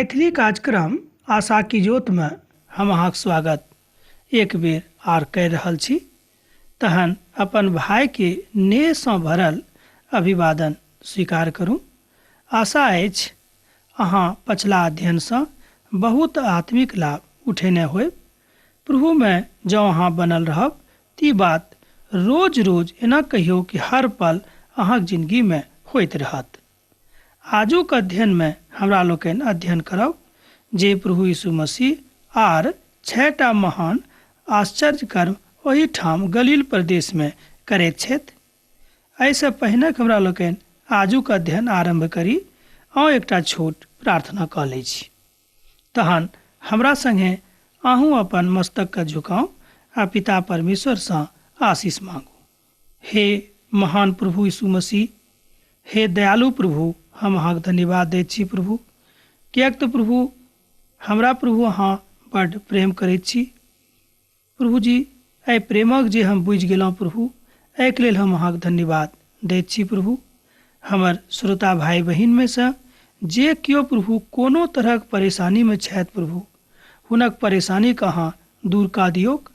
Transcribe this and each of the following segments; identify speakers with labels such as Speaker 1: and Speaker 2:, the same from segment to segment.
Speaker 1: मैथिली कार्यक्रम आशा की ज्योत में हम अहाँक स्वागत एक बेर आर करि रहल छी। तहन अपन भाई के नेहसँ भरल अभिवादन स्वीकार करू। आशा अछि अहाँ पछिला अध्ययनसँ बहुत आत्मिक लाभ उठेने होयब। प्रभु में जँ अहाँ बनल रहब ती बात रोज रोज एना कहियो कि हर पल अहाँक जिंदगी में होइत रहत। आजुक अध्ययन में हमरा लोकनि अध्ययन करब जे प्रभु यीशु मसीह आर 6टा महान आश्चर्य कर्म ओहिठाम गलील प्रदेश में करैत छथि। एहिसँ पहिने हमरा लोकनि आजुक अध्ययन आरम्भ करी आउ एकटा छोट प्रार्थना कऽ लै छी। तहन हमरा संगे अहूँ अपन मस्तकके झुकाउ आ पिता परमेश्वरसँ आशीष मांगू। हे महान प्रभु यीशु मसीह, हे दयालु प्रभु, हम अहाँके धन्यवाद दैत छी प्रभु, किएक तऽ प्रभु हमरा प्रभु अहाँ बड्ड प्रेम करैत छी। प्रभुजी, एहि प्रेमक जे हम बुझि गेलहुँ प्रभु, एहिके लेल हम अहाँके धन्यवाद दैत छी प्रभु। हमर श्रोता भाई बहिनमे सँ जे केओ प्रभु कोनो तरहक परेशानीमे छथि प्रभु, हुनक परेशानीके अहाँ दूर कऽ दियौक।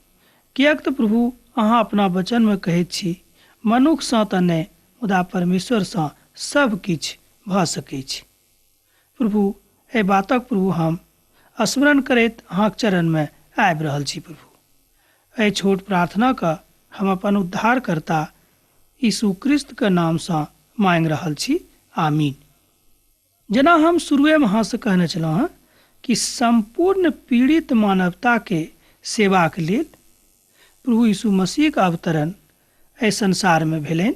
Speaker 1: किएक तऽ प्रभु अहाँ अपना वचनमे कहैत छी, मनुखसँ तऽ नहि मुदा परमेश्वरसँ सब किछु भऽ सकैछ। प्रभु, एहि बातक प्रभु हम स्मरण करैत अहाँक चरणमे आबि रहल छी प्रभु। एहि छोट प्रार्थनाके हम अपन उद्धारकर्ता यीशु क्रिस्तके नामसँ मांगि रहल छी, आमीन। जेना हम शुरुएमे अहाँसँ कहने छलहुँ हँ कि सम्पूर्ण पीड़ित मानवताके सेवाके लेल प्रभु यीशु मसीहके अवतरण एहि संसारमे भेलनि।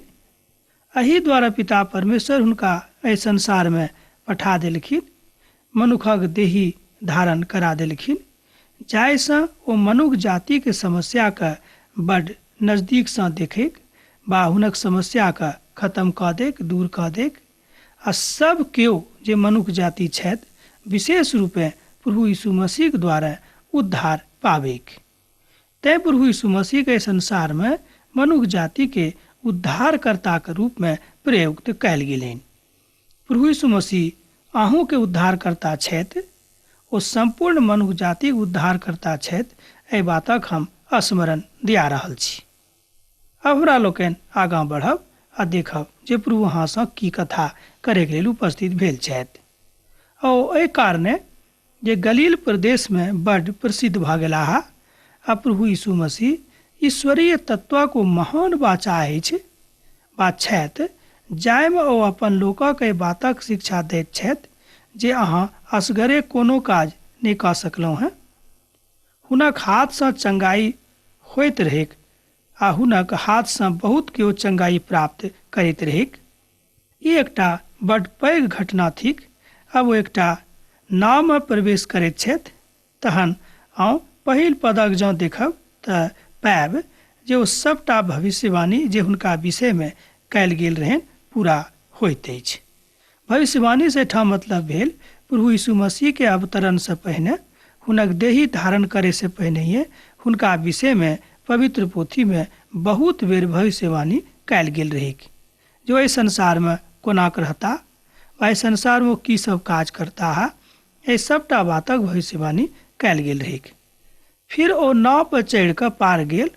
Speaker 1: एहि द्वारा पिता परमेश्वर हुनका एहि संसारमे पठा देलखिन, मनुखक देही धारण करा देलखिन, जाहिसँ ओ मनुख जातिके समस्याके बड्ड नजदीकसँ देखैक बा हुनक समस्याके खत्म कऽ दैक, दूर कऽ दैक आ सब केओ जे मनुख जाति छथि विशेष रूपे प्रभु यीशु मसीहके द्वारा उद्धार पाबैक। तैं प्रभु यीशु मसीहके संसारमे मनुख जातिके उद्धारकर्ताके रूपमे प्रयुक्त कयल गेलनि। प्रभु यीशु मसीह अहूँके उद्धारकर्ता छथि, ओ सम्पूर्ण मनुख जातिक उद्धारकर्ता छथि, एहि बातक हम स्मरण दिया रहल छी। अब हमरा लोकनि आगाँ बढ़ब आ देखब जे प्रभु अहाँसँ की कथा करैके लेल उपस्थित भेल छथि। ओ एहि कारणे जे गलील प्रदेशमे बड्ड प्रसिद्ध भऽ गेलाह आ प्रभु यीशु मसीह ईश्वरीय तत्वक ओ महान वाचा अछि बा छथि, जाहिमे ओ अपन लोकक एहि बातक शिक्षा दैत छथि जे अहाँ असगरे कोनो काज नहि कऽ सकलहुँ हेँ। हुनक हाथसँ चंगाई होइत रहैक आ हुनक हाथसँ बहुत केओ चंगाई प्राप्त करैत रहैक। ई एकटा बड्ड पैघ घटना थिक। आब ओ एकटा नावमे प्रवेश करैत छथि। तहन आउ पहिल पदक जँ देखब तऽ पायब जे ओ सबटा भविष्यवाणी जे हुनका विषयमे कयल गेल रहनि पूरा होइत अछि। भविष्यवाणी से एहिठाम मतलब भेल प्रभु यीशु मसीहके अवतरणसँ पहिने, हुनक देही धारण करे से पहिनहिए हुनका विषयमे पवित्र पोथीमे बहुत बेर भविष्यवाणी कयल गेल रहैक जे एहि संसारमे कोना रहता वा एहि संसारमे ओ की सब काज करताह, एहि सबटा बातक भविष्यवाणी कयल गेल रहैक। फिर ओ नाव पर चढ़ि कऽ पार गेल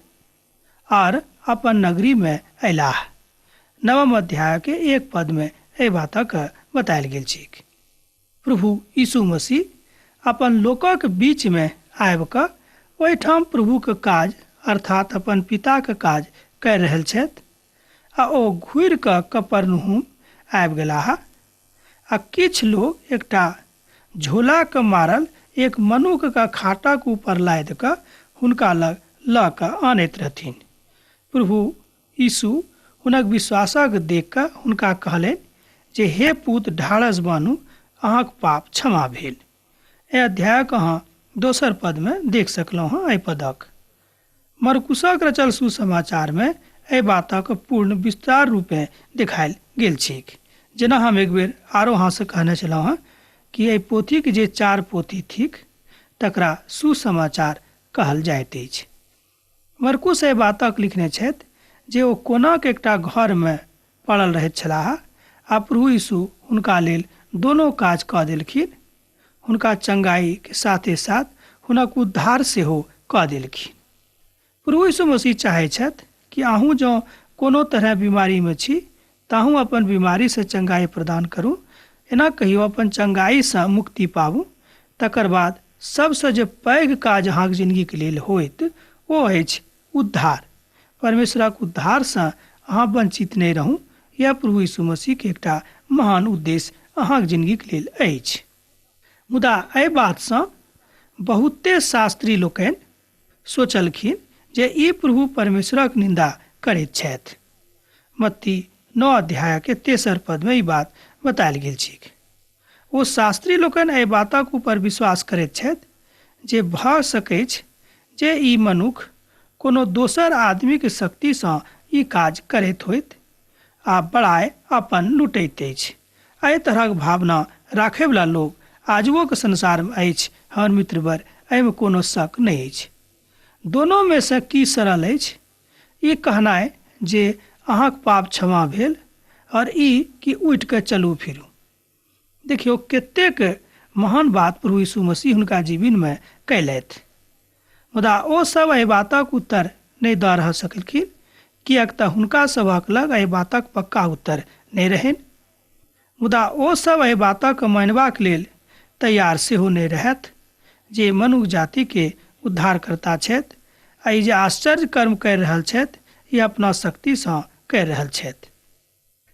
Speaker 1: आर अपन नगरीमे अयलाह। 9 अध्याय के 1 पद में एहि बातक बतायल गेल छैक। प्रभु यीशु मसीह अपन लोकक बीच में आबि कऽ ओहिठाम प्रभुके काज अर्थात अपन पिताके काज करि रहल छथि आ ओ घुरि कऽ कपरनहुम आबि गेलाह आ किछु लोग एकटा झोलाके मारल एक मनुखके खाटक ऊपर लादि कऽ हुनका लग लऽ कऽ आनैत रहथिन। प्रभु यीशु हुनक विश्वासक देख कऽ हुनका कहलनि जे हे पूत, ढाढ़स बान्हू, अहाँक पाप क्षमा भेल। एहि अध्यायक अहाँ दोसर पदमे देख सकलहुँ हँ। एहि पदक मरकुसक रचल सुसमाचारमे एहि बातक पूर्ण विस्तार रूपे देखायल गेल छैक। जेना हम एक बेर आरो अहाँसँ कहने छलहुँ हँ कि एहि पोथीक जे 4 पोथी थिक तकरा सुसमाचार कहल जाइत अछि। मरकुस एहि बातक लिखने छथि जे ओ कोनाक एकटा घरमे पड़ल रहैत छलाह आ प्रभु यीशु हुनका लेल दोनो काज कऽ देलखिन। हुनका चंगाईके साथे साथ हुनक उद्धार सेहो कऽ देलखिन। प्रभु यीशु मसीह चाहै छथि कि अहूँ जँ कोनो तरह बीमारीमे छी ताहू अपन बीमारीसँ चंगाई प्रदान करू। एना कहियो अपन चंगाईसँ मुक्ति पाबू। तकर बाद सबसँ जे पैघ काज अहाँके जिंदगीके लेल होइत ओ अछि उद्धार। परमेश्वरक उद्धारसँ अहाँ वंचित नहि रहू। यह प्रभु यीशु मसीहके एकटा महान उद्देश्य अहाँके जिंदगीके लेल अछि। मुदा एहि बातसँ बहुते शास्त्री लोकनि सोचलखिन जे ई प्रभु परमेश्वरक निंदा करैत छथि। मत्ती 9 अध्याय के 3 पद में ई बात बतायल गेल छैक। ओ शास्त्री लोकनि एहि बातक ऊपर विश्वास करैत छथि जे भऽ सकैछ जे ई मनुख कोनो दोसर आदमीके शक्तिसँ ई काज करैत होइत आ बड़ाय अपन लुटैत अछि। एहि तरहक भावना राखयवला लोक आजुओके संसारमे अछि। हमर मित्रवर, एहिमे कोनो शक नहि अछि। दोनोमे सँ की सरल अछि? ई कहनाइ जे अहाँक पाप क्षमा भेल और ई कि उठि कऽ चलू फिरू। देखियौ कतेक महान बात प्रभु यीशु मसीह हुनका जीवनमे कयलथि। मुदा ओ सब एहि बातक उत्तर नहि दऽ रह सकलखिन, किएक तऽ हुनका सभक लग एहि बातक पक्का उत्तर नहि रहनि। मुदा ओ सब एहि बातक मानबाक लेल तैयार सेहो नहि रहथि जे मनुख जातिके उद्धारकर्ता छथि आ ई जे आश्चर्य कर्म करि रहल छथि ई अपना शक्तिसँ करि रहल छथि।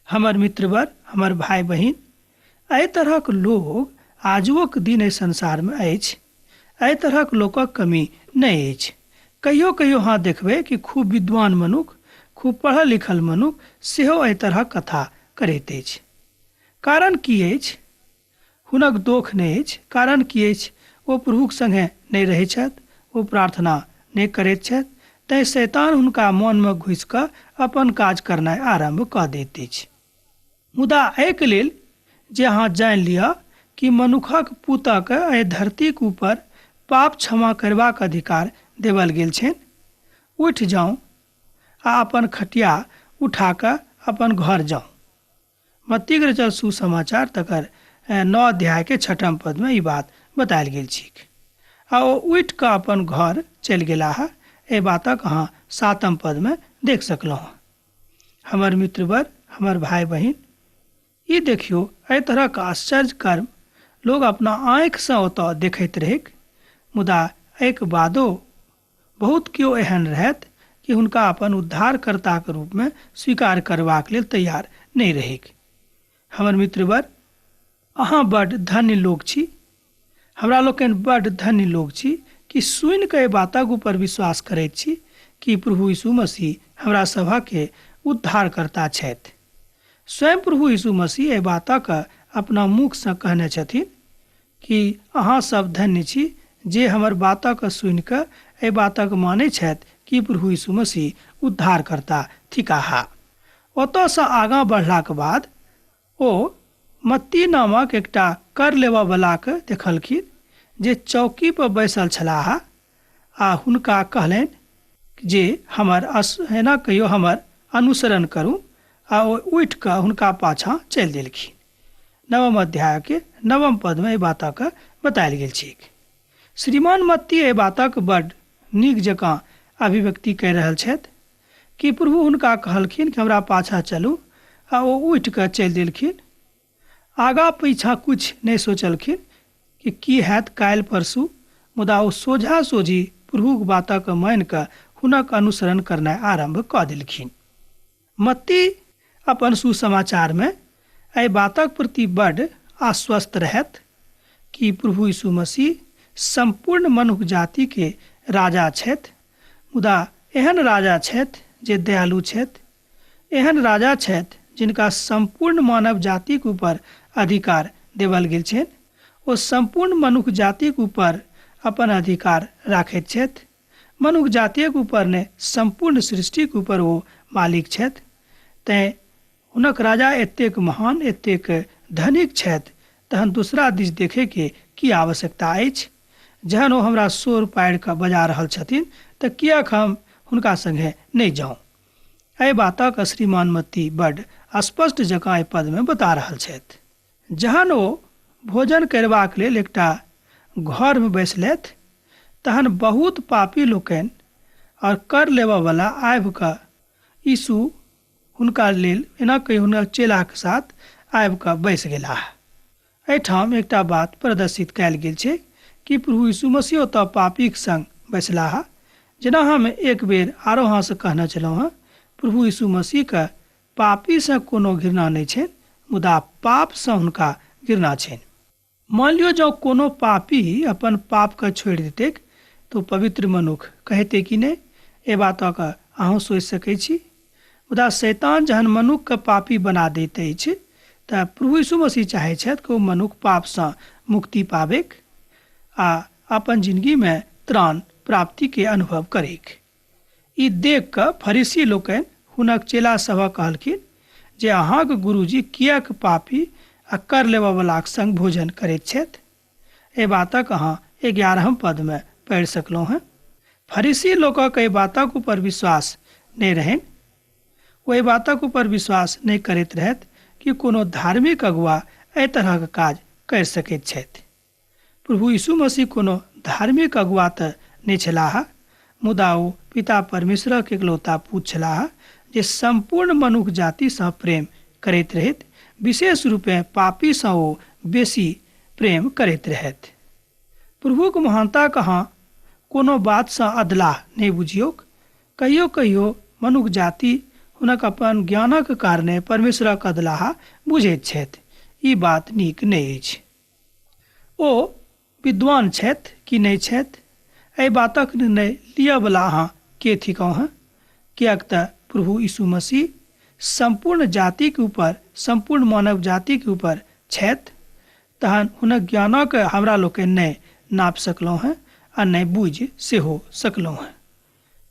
Speaker 1: हमर मित्रवर, हमर भाय बहिन, एहि तरहक लोग आजुओक दिन एहि संसारमे अछि। एहि तरहक लोकक कमी नहि अछि। कहियो कहियो अहाँ देखबै कि खूब विद्वान मनुख, खूब पढ़ल लिखल मनुख सेहो एहि तरहक कथा करैत अछि। कारण की अछि? हुनक दोख नहि अछि। कारण की अछि? ओ प्रभुक संगे नहि रहै छथि, ओ प्रार्थना नहि करैत छथि, तैं शैतान हुनका मनमे घुसि कऽ अपन काज करनाइ आरम्भ कऽ दैत अछि। मुदा एहिके लेल जे अहाँ जानि लिअ कि मनुखक पुतक एहि धरतीक ऊपर पाप क्षमा करबाक अधिकार देवल गेल छनि। उठि जाउ आ अपन खटिया उठा कऽ अपन घर जाउ। मत्तीक रचल सुसमाचार तकर 9 अध्याय के 6 पद में ई बात बतायल गेल छैक। आ ओ उठि कऽ अपन घर चलि गेलाह। एहि बातक अहाँ 7 पद में देख सकलहुँ। हमर मित्रवर, हमर भाय बहिन, ई देखियौ एहि तरहक आश्चर्य कर्म लोग अपना आँखिसँ ओतऽ देखैत रहैक। मुदा एहिके बादो बहुत केओ एहन रहथि कि हुनका अपन उद्धारकर्ताके रूपमे स्वीकार करबाक लेल तैयार नहि रहैक। हमर मित्रवर, अहाँ बड्ड धन्य लोक छी, हमरा लोकनि बड्ड धन्य लोक छी कि सुनि कऽ एहि बातक ऊपर विश्वास करैत छी कि प्रभु यीशु मसीह हमरा सभके उद्धारकर्ता छथि। स्वयं प्रभु यीशु मसीह एहि बातक अपना मुखसँ कहने छथिन कि अहाँ सब धन्य छी जे हमर बातक सुनि कऽ एहि बातक मानै छथि कि प्रभु यीशु मसीह उद्धारकर्ता थिकाह। ओतऽसँ आगाँ बढ़लाक बाद ओ मत्ती नामक एकटा कर लेबऽवलाके देखलखिन जे चौकी पर बैसल छलाह आ हुनका कहलनि जे हमर एना कहियो हमर अनुसरण करू, आ ओ उठि कऽ हुनका पाछाँ चलि देलखिन। 9 अध्याय के 9 पद में एहि बातक बतायल गेल छैक। श्रीमान मत्ती एहि बातक बड नीक जकाँ अभिव्यक्ति कहि रहल छथि कि प्रभु हुनका कहलखिन कि हमरा पाछाँ चलू, आ ओ उठि कऽ चलि देलखिन। आगा पीछा कुछ नहि सोचलखिन कि की हैत काल्हि परसू, मुदा ओ सोझा सोझी प्रभुक बातक मानि कऽ हुनक अनुसरण करनाइ आरम्भ कऽ देलखिन। मत्ती अपन सुसमाचार में एहि बातक प्रति बड आश्वस्त रहत कि प्रभु यीशु मसीह सम्पूर्ण मनुख जाति के राजा छथि, मुदा एहन राजा छथि जे दयालु छथि, एहन राजा छथि जिनका सम्पूर्ण मानव जातिक ऊपर अधिकार देवल गेल छनि। ओ सम्पूर्ण मनुख जातिक ऊपर अपन अधिकार राखैत छथि। मनुख जातिक ऊपर ने सम्पूर्ण सृष्टिक ऊपर ओ मालिक छथि। तैं हुनक राजा एतेक महान, एतेक धनिक छथि, तहन दूसरा दिस देखे के की आवश्यकता अछि? जहन ओ हमरा शोर पाड़ि कऽ बजा रहल छथिन तऽ किएक हम हुनका संगे नहि जाउं? एहि बातक श्रीमान मत्ती बड स्पष्ट जकाँ एहि पद में बता रहल छथि। जहन ओ भोजन करबाक लेल एकटा घरमे बैसलथि, तहन बहुत पापी लोकनि और कर लेबऽवला आबि कऽ यीशु हुनका लेल एना कहि हुनक चेलाके साथ आबि कऽ बैस गेलाह। एहिठाम एकटा बात प्रदर्शित कयल गेल छै कि प्रभु यीशु मसीह ओतऽ पापीक संग बैसलाह। जेना हम एक बेर आरो अहाँसँ कहने छलहुँ हँ, प्रभु यीशु मसीहके पापीसँ कोनो घृणा नहि छनि, मुदा पापसँ हुनका घृणा छनि। मान लियौ जँ कोनो पापी अपन पापके छोड़ि देतैक तऽ ओ पवित्र मनुख कहेतै कि नहि? एहि बातक अहूँ सोचि सकै छी। मुदा शैतान जहन मनुखके पापी बना दैत अछि तऽ प्रभु यीशु मसीह चाहै छथि कि ओ मनुख पापसँ मुक्ति पाबैक आ अपन जिंदगीमे त्राण प्राप्तिके अनुभव करैक। ई देख कऽ फरीसी लोकनि हुनक चेला सभक कहलखिन जे अहाँक गुरुजी किएक पापी आ कर लेबऽवलाक संग भोजन करैत छथि? एहि बातक अहाँ 11 पदमे पढ़ि सकलहुँ हेँ। फरीसी लोकक एहि बातक ऊपर विश्वास नहि रहनि। ओ एहि बातक ऊपर विश्वास नहि करैत रहथि कि कोनो धार्मिक अगुआ एहि तरहक काज करि सकैत छथि। प्रभु यीशु मसीह कोनो धार्मिक अगुआ तऽ नहि छलाह, मुदा ओ पिता परमेश्वरक एकलौता पुत्र छलाह जे सम्पूर्ण मनुख जातिसँ प्रेम करैत रहैत, विशेष रूपेँ पापीसँ ओ बेसी प्रेम करैत रहथि। प्रभुक महानताक अहाँ कोनो बातसँ अधलाह नहि बुझियौक। कहियो कहियो मनुख जाति हुनक अपन ज्ञानक कारणे परमेश्वरक अधलाह बुझैत छथि। ई बात नीक नहि अछि। ओ विद्वान छथि कि नहि छथि, एहि बातक निर्णय लिअवला अहाँ के थिकहुँ हँ? किएक तऽ प्रभु यीशु मसीह सम्पूर्ण जातिक ऊपर, सम्पूर्ण मानव जातिक ऊपर छथि, तहन हुनक ज्ञानक हमरा लोकनि नहि नापि सकलहुँ हँ आ नहि बुझि सेहो सकलहुँ हँ।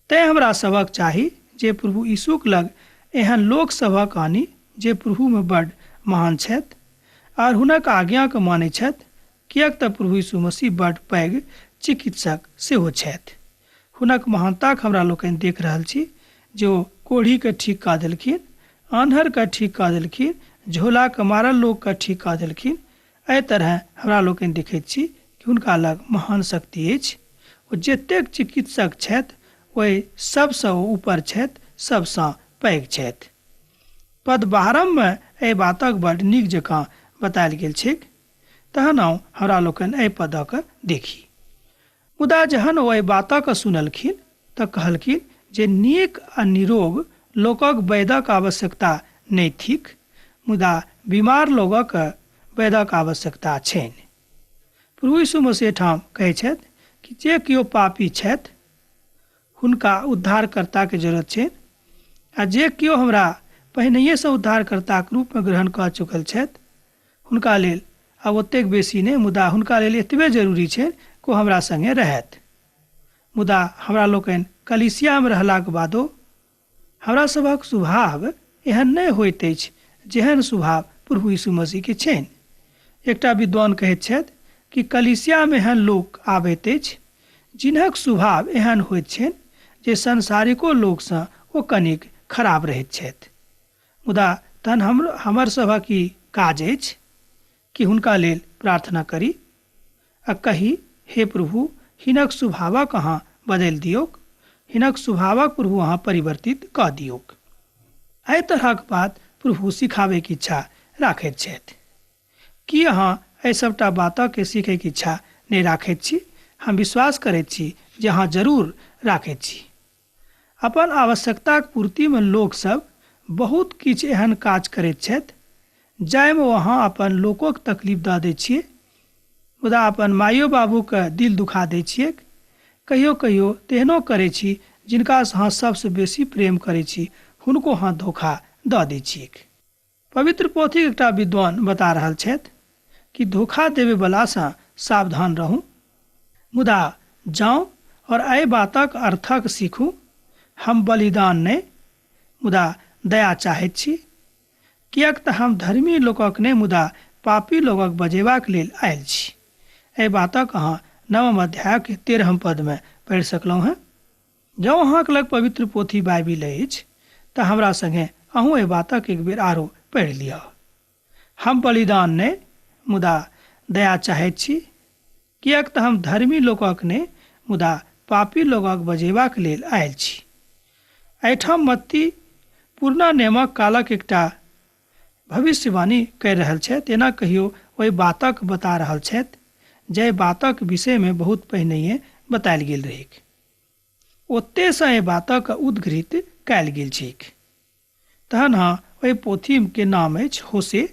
Speaker 1: तेँ हमरा सभक चाही जे प्रभु यीशुक लग एहन लोक सभक आनी जे प्रभुमे बड्ड महान छथि आर हुनक आज्ञाके मानैत छथि, किएक तऽ प्रभु यीशु मसीह बड्ड पैघ चिकित्सक सेहो छथि। हुनक महानताक हमरा लोकनि देख रहल छी जे ओ कोढ़ीके ठीक कऽ देलखिन, आन्हरके ठीक कऽ देलखिन, झोलाके मारल लोकके ठीक कऽ देलखिन। एहि तरहेँ हमरा लोकनि देखैत छी कि हुनका लग महान शक्ति अछि। ओ जतेक चिकित्सक छथि ओहि सभसँ ओ ऊपर छथि, सभसँ पैघ छथि। पद 12मे एहि बातक बड्ड नीक जकाँ बतायल गेल छैक। तहन आउ हमरा लोकनि एहि पदक देखी। मुदा जहन ओ एहि बातक सुनलखिन तऽ कहलखिन जे नीक आ निरोग लोकक वैद्यक आवश्यकता नहि थिक, मुदा बीमार लोकक वैद्यक आवश्यकता छनि। प्रभु यीशु मसीह ठाम कहै छथि कि जे केओ पापी छथि हुनका उद्धारकर्ताके जरूरत छनि, आ जे केओ हमरा पहिनहिएसँ उद्धारकर्ताक रूपमे ग्रहण कऽ चुकल छथि हुनका लेल आब ओतेक बेसी नहि, मुदा हुनका लेल एतबे जरूरी छनि कि ओ हमरा सङ्गे रहथि। मुदा हमरा लोकनि कलीसियामे रहलाक बादो हमरा सभक स्वभाव एहन नहि होइत अछि जेहन स्वभाव प्रभु यीशु मसीहके छनि। एकटा विद्वान कहैत छथि कि कलीसियामे एहन लोक आबैत अछि जिनक स्वभाव एहन होइत छनि जे संसारिको लोकसँ ओ कनिक खराब रहैत छथि। मुदा तहन हमर सभक ई काज अछि कि हुनका लेल प्रार्थना करी आ कही, हे प्रभु, हिनक स्वभावक अहाँ बदलि दियौक, हिनक स्वभावक प्रभु अहाँ परिवर्तित कऽ दियौक। एहि तरहक बात प्रभु सिखाबैके इच्छा राखैत छथि। की अहाँ एहि सभटा बातके सीखैके इच्छा नहि राखैत छी? हम विश्वास करैत छी जे अहाँ जरूर राखैत छी। अपन आवश्यकताक पूर्तिमे लोकसभ बहुत किछु एहन काज करैत छथि जाहिमे ओ अहाँ अपन लोकोक तकलीफ दऽ दैत छियै, मुदा अपन माइयो बाबूके दिल दुखा दैत छियैक। कहियो कहियो तेहनो करै छी जिनकासँ अहाँ सभसँ बेसी प्रेम करै छी हुनको अहाँ धोखा दऽ दैत छियैक। पवित्र पोथीक एकटा विद्वान बता रहल छथि कि धोखा देबयवलासँ सावधान रहू, मुदा जाउ और एहि बातक अर्थक सीखू, हम बलिदान नहि मुदा दया चाहैत छी, किएक तऽ हम धर्मी लोकक नहि मुदा पापी लोकक बजेबाक लेल आयल छी। एहि बातक अहाँ 9 अध्यायके 13 पदमे पढ़ि सकलहुँ हेँ। जँ अहाँक लग पवित्र पोथी बाइबिल अछि तऽ हमरा संगे अहूँ एहि बातक एक बेर आरो पढ़ि लिअ। हम बलिदान नहि मुदा दया चाहैत छी, किएक तऽ हम धर्मी लोकक नहि मुदा पापी लोकक बजेबाक लेल आयल छी। एहिठाम मत्ती पुरना नियमक कालक एकटा भविष्यवाणी कहि रहल छथि, एना कहियो ओहि बातक बता रहल छथि जाहि बातक विषयमे बहुत पहिनहिए बतायल गेल रहैक। ओतेसँ एहि बातक उद्घृत कयल गेल छैक। तहन हँ, ओहि पोथीके नाम अछि होसे।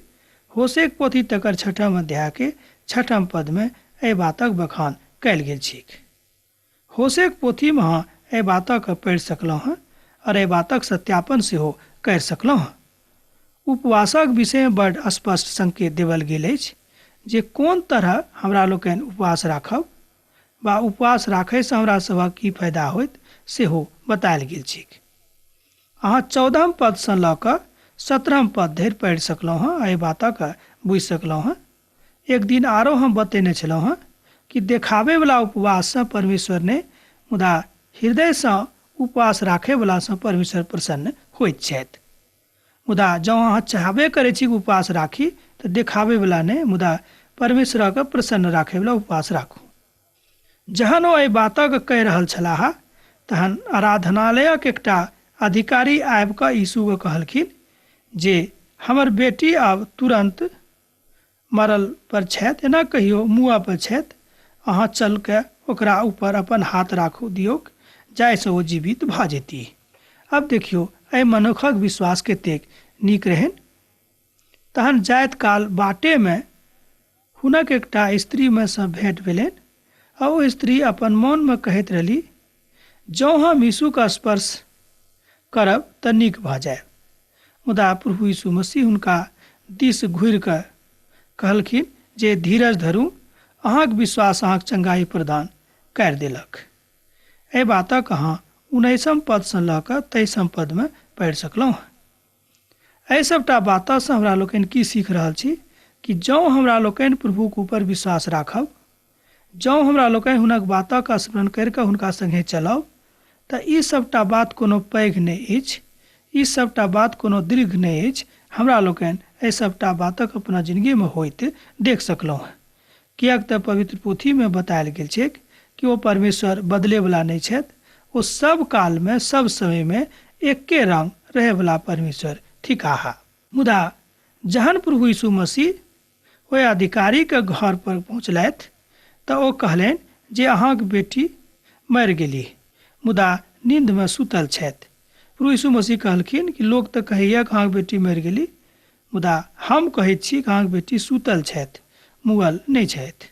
Speaker 1: होसेक पोथी तकर छठम अध्यायके छठम पदमे एहि बातक बखान कयल गेल छैक। होसेक पोथीमे अहाँ एहि बातक पढ़ि सकलहुँ हँ और एहि बातक सत्यापन सेहो करि सकलहुँ हँ। उपवासक विषयमे बड स्पष्ट संकेत देवल गेल अछि जे कोन तरह हमरा लोकनि उपवास राखब वा उपवास राखयसँ हमरा सभक की फायदा होइत सेहो बतायल गेल छैक। अहाँ 14 पदसँ लऽ कऽ 17 पद धरि पढ़ि सकलहुँ हँ, एहि बातक बुझि सकलहुँ हँ। एक दिन आरो हम बतेने छलहुँ हँ कि देखाबैवला उपवाससँ परमेश्वर नहि मुदा हृदयसँ उपवास राखैवलासँ परमेश्वर प्रसन्न होइत छथि। मुदा जँ अहाँ चाहबे करै छी उपवास राखी तऽ देखाबैवला नहि मुदा परमेश्वरके प्रसन्न राखैवला उपवास राखू। जहन ओ एहि बातक कहि रहल छलाह तहन आराधनालयक एकटा अधिकारी आबि कऽ यीशुके कहलखिन जे हमर बेटी आब तुरन्त मरल पर छथि, एना कहियो मुआ पर छथि, अहाँ चल के ओकरा ऊपर अपन हाथ राखू दियौक जाहिसँ ओ जीवित भऽ जेती। अब देखियौ एहि मनुखक विश्वास कतेक नीक रहनि। तहन जाइत काल बाटेमे हुनक एकटा स्त्रीमे सँ भेंट भेलनि आ ओ स्त्री अपन मोनमे कहैत रहली, जँ हम यीशुके स्पर्श करब तऽ नीक भऽ जायब। मुदा प्रभु यीशु मसीह हुनका दिस घुरि कऽ कहलखिन जे धीरज धरू, अहाँक विश्वास अहाँक चंगाई प्रदान करि देलक। एहि बातक अहाँ 19 पदसँ लऽ कऽ 23 पदमे पढ़ि सकलहुँ। एहि सबटा बातसँ हमरा लोकनि की सीख रहल छी कि जँ हमरा लोकनि प्रभुक ऊपर विश्वास राखब, जँ हमरा लोकनि हुनक बातक स्मरण करि कऽ हुनका संगे चलब तऽ ई सबटा बात कोनो पैघ नहि अछि, ई सबटा बात कोनो दीर्घ नहि अछि। हमरा लोकनि एहि सबटा बातक अपना जिंदगीमे होइत देख सकलहुँ हँ, किएक तऽ पवित्र पोथीमे बतायल गेल छैक कि ओ परमेश्वर बदलेवला नहि छथि, ओ सब कालमे सब समयमे एके रंग रहैवला परमेश्वर थिकाह। मुदा जहन प्रभु यीशु मसीह ओहि अधिकारीके घर पर पहुँचलथि तऽ ओ कहलनि जे अहाँक बेटी मरि गेली मुदा नींदमे सुतल छथि। प्रभु यीशु मसीह कहलखिन कि लोक तऽ कहैया कि अहाँक बेटी मरि गेली, मुदा हम कहैत छी कि अहाँक बेटी सुतल छथि, मुअल नहि छथि।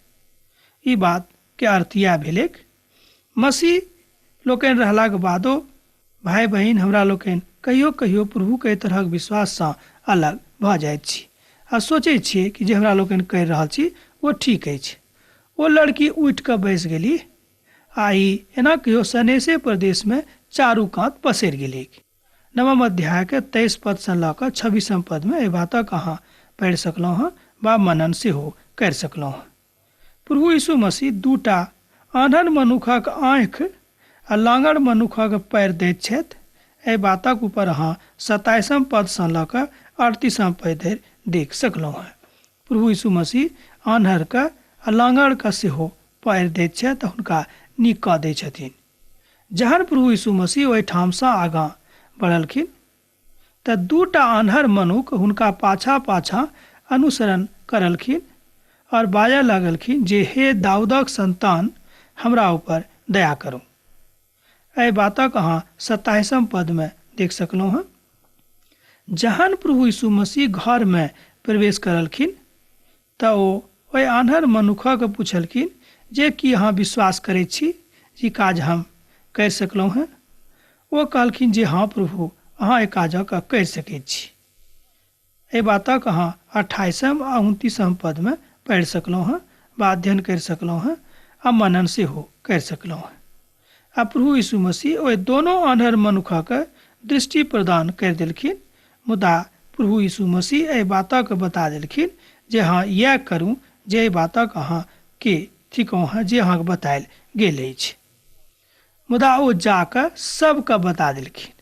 Speaker 1: ई बात के अर्थ इएह भेलैक। मसीह लोकनि रहलाक बादो भाय बहिन हमरा लोकनि कहियो कहियो प्रभुके एहि तरहक विश्वाससँ अलग भऽ जाइत छी आ सोचै छियै कि जे हमरा लोकनि करि रहल छी ओ ठीक अछि। ओ लड़की उठि कऽ बैस गेली आ ई एना कहियो सनेसे प्रदेशमे चारू कात पसरि गेलैक। 9 अध्यायके 23 पदसँ लऽ कऽ 26 पदमे एहि बातक अहाँ पढ़ि सकलहुँ हँ वा मनन सेहो करि सकलहुँ हँ। प्रभु यीशु मसीह दूटा आन्हर मनुखक आँखि आ लाँगड़ मनुखक पैर दैत छथि। एहि बातक ऊपर अहाँ 27 पदसँ लऽ कऽ 38 पद धरि देख सकलहुँ हँ। प्रभु यीशु मसीह आन्हरके आ लाँगड़के सेहो पैर दैत छथि आ हुनका नीक कऽ दैत छथिन। जहन प्रभु यीशु मसीह ओहिठामसँ आगाँ बढ़लखिन तऽ दूटा आन्हर मनुख हुनका पाछाँ पाछाँ अनुसरण करलखिन और बाजऽ लगलखिन जे हे दाऊदक संतान, हमरा ऊपर दया करू। एहि बातक अहाँ 27 पदमे देख सकलहुँ हँ। जहन प्रभु यीशु मसीह घरमे प्रवेश करलखिन तऽ ओ ओहि आन्हर मनुखके पुछलखिन जे की अहाँ विश्वास करैत छी जे काज हम करि सकलहुँ हँ? ओ कहलखिन जे हाँ प्रभु, अहाँ एहि काजक करि सकैत छी। एहि बातक अहाँ 28 आ 29 पदमे पढ़ि सकलहुँ हँ वा अध्ययन करि सकलहुँ हँ आ मनन सेहो करि सकलहुँ हँ। आ प्रभु यीशु मसीह ओहि दोनो आन्हर मनुखक दृष्टि प्रदान करि देलखिन, मुदा प्रभु यीशु मसीह एहि बातक बता देलखिन जे अहाँ इएह करू जे एहि बातक अहाँ के थिकहुँ हँ जे अहाँके बतायल गेल अछि। मुदा ओ जाकऽ सबके बता देलखिन।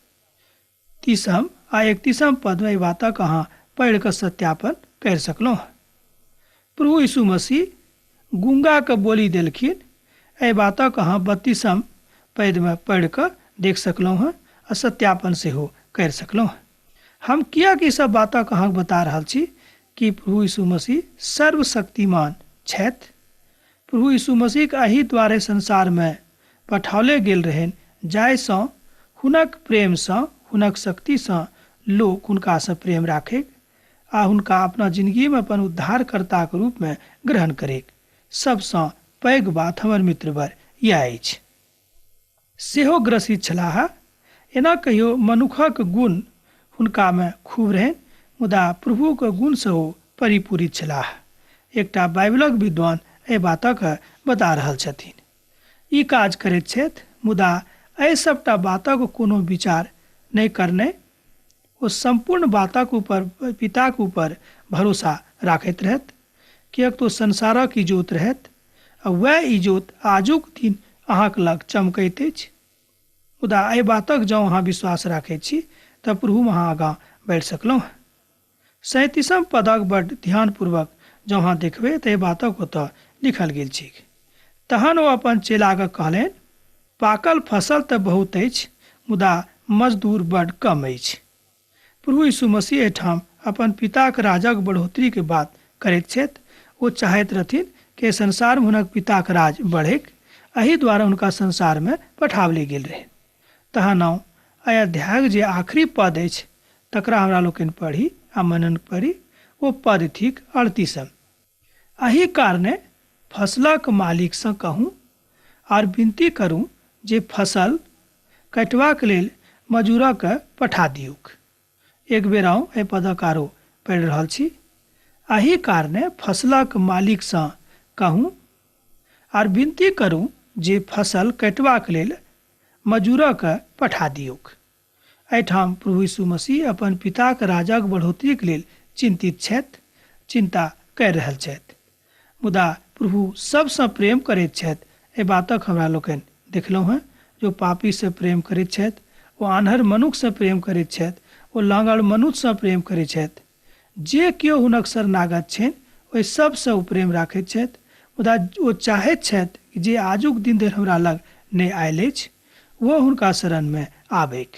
Speaker 1: 30 आ 31 पदमे एहि बातक अहाँ पढ़ि कऽ सत्यापन करि सकलहुँ। प्रभु यीशु मसीह गूंगा के बोली देलखिन। एहि बातक अहाँ 32 पदमे पढ़ि कऽ देख सकलहुँ हँ आ सत्यापन सेहो करि सकलहुँ हँ। हम किएक ई सब बातक अहाँके बता रहल छी कि प्रभु यीशु मसीह सर्वशक्तिमान छथि। प्रभु यीशु मसीहके एहि द्वारे संसारमे पठाओले गेल रहनि जाहिसँ हुनक प्रेमसँ, हुनक शक्तिसँ लोक हुनकासँ प्रेम राखैक आ हुनका अपना जिंदगीमे अपन उद्धारकर्ताके रूपमे ग्रहण करैक। सबसँ पैघ बात हमर मित्रवर इएह अछि। सेहो ग्रसित छलाह। एना कहियो मनुखक गुण हुनकामे खूब रहनि, मुदा प्रभुके गुणसँ ओ परिपूरित छलाह। एकटा बाइबलक विद्वान एहि बातक बता रहल छथिन। ई काज करैत छथि, मुदा एहि सबटा बातक कोनो विचार नहि करने ओ सम्पूर्ण बातक ऊपर, पिताक ऊपर भरोसा राखैत रहत, किएक तऽ संसारक इजोत रहत आ वएह इजोत आजुक दिन अहाँक लग चमकैत अछि। मुदा एहि बातक जँ अहाँ विश्वास राखैत छी तऽ प्रभुमे अहाँ आगाँ बढ़ि सकलहुँ। 37 पदक बड ध्यानपूर्वक जँ अहाँ देखबै तऽ एहि बातक ओतऽ लिखल गेल छैक। तहन ओ अपन चेलाके कहलनि, पाकल फसल तऽ बहुत अछि, मुदा मजदूर बड कम अछि। प्रभु यीशु मसीह एहिठाम अपन पिताक राजक बढ़ोतरीके बात करैत छथि। ओ चाहैत रहथिन कि संसारमे हुनक पिताक राज बढ़ैक, एहि द्वारा हुनका संसारमे पठाओले गेल रहै। तहन आउ एहि अध्यायक जे आखिरी पद अछि तकरा हमरा लोकनि पढ़ी आ मनन करी। ओ पद थिक 38। एहि कारणे फसलक मालिकसँ कहू आर विनती करू जे फसल कटबाक लेल मजूरक पठा दियौक। एक बेर आउ एहि पदक आरो पढ़ि रहल छी। एहि कारणे फसलक मालिकसँ कहू आर विनती करू जे फसल कटबाक लेल मजूरक पठा दियौक। एहिठाम प्रभु यीशु मसीह अपन पिताक राजक बढ़ोतरीक लेल चिन्तित छथि, चिन्ता करि रहल छथि। मुदा प्रभु सबसँ प्रेम करैत छथि। एहि बातक हमरा लोकनि देखलहुँ हँ। जो पापीसँ प्रेम करैत छथि, ओ आन्हर मनुखसँ प्रेम करैत छथि, ओ लाँगड़ मनुखसँ प्रेम करैत छथि। जे केओ हुनक शरणागत छनि ओहि सबसँ ओ प्रेम राखैत छथि। मुदा ओ चाहैत छथि जे आजुक दिन धरि हमरा लग नहि आयल अछि वो हुनका शरणमे आबैक।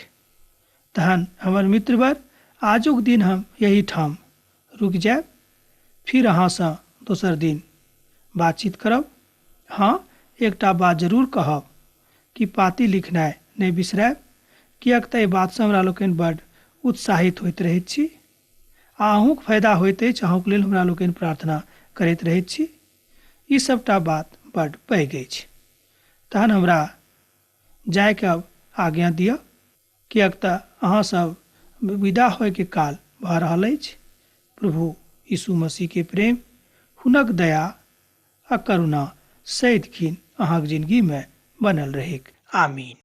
Speaker 1: तहन हमर मित्रवर, आजुक दिन हम यही ठाम रुकि जायब। फिर अहाँसँ दोसर दिन बातचीत करब। हाँ, एकटा बात जरूर कहब कि पाती लिखनाइ नहि बिसरायब, किएक तऽ एहि बातसँ हमरा लोकनि बड उत्साहित होइत रहैत छी आ अहूँके फायदा होइत अछि। अहूँके लेल हमरा लोकनि प्रार्थना करैत रहैत छी। ई सबटा बात बड पैघ अछि। तहन हमरा जायके अब आज्ञा दिअ, किएक तऽ अहाँ सब विदा होयके काल भऽ रहल अछि। प्रभु यीशु मसीहके प्रेम, हुनक दया आ करुणा सदिखन अहाँक जिंदगीमे बनल रहैक। आमीन।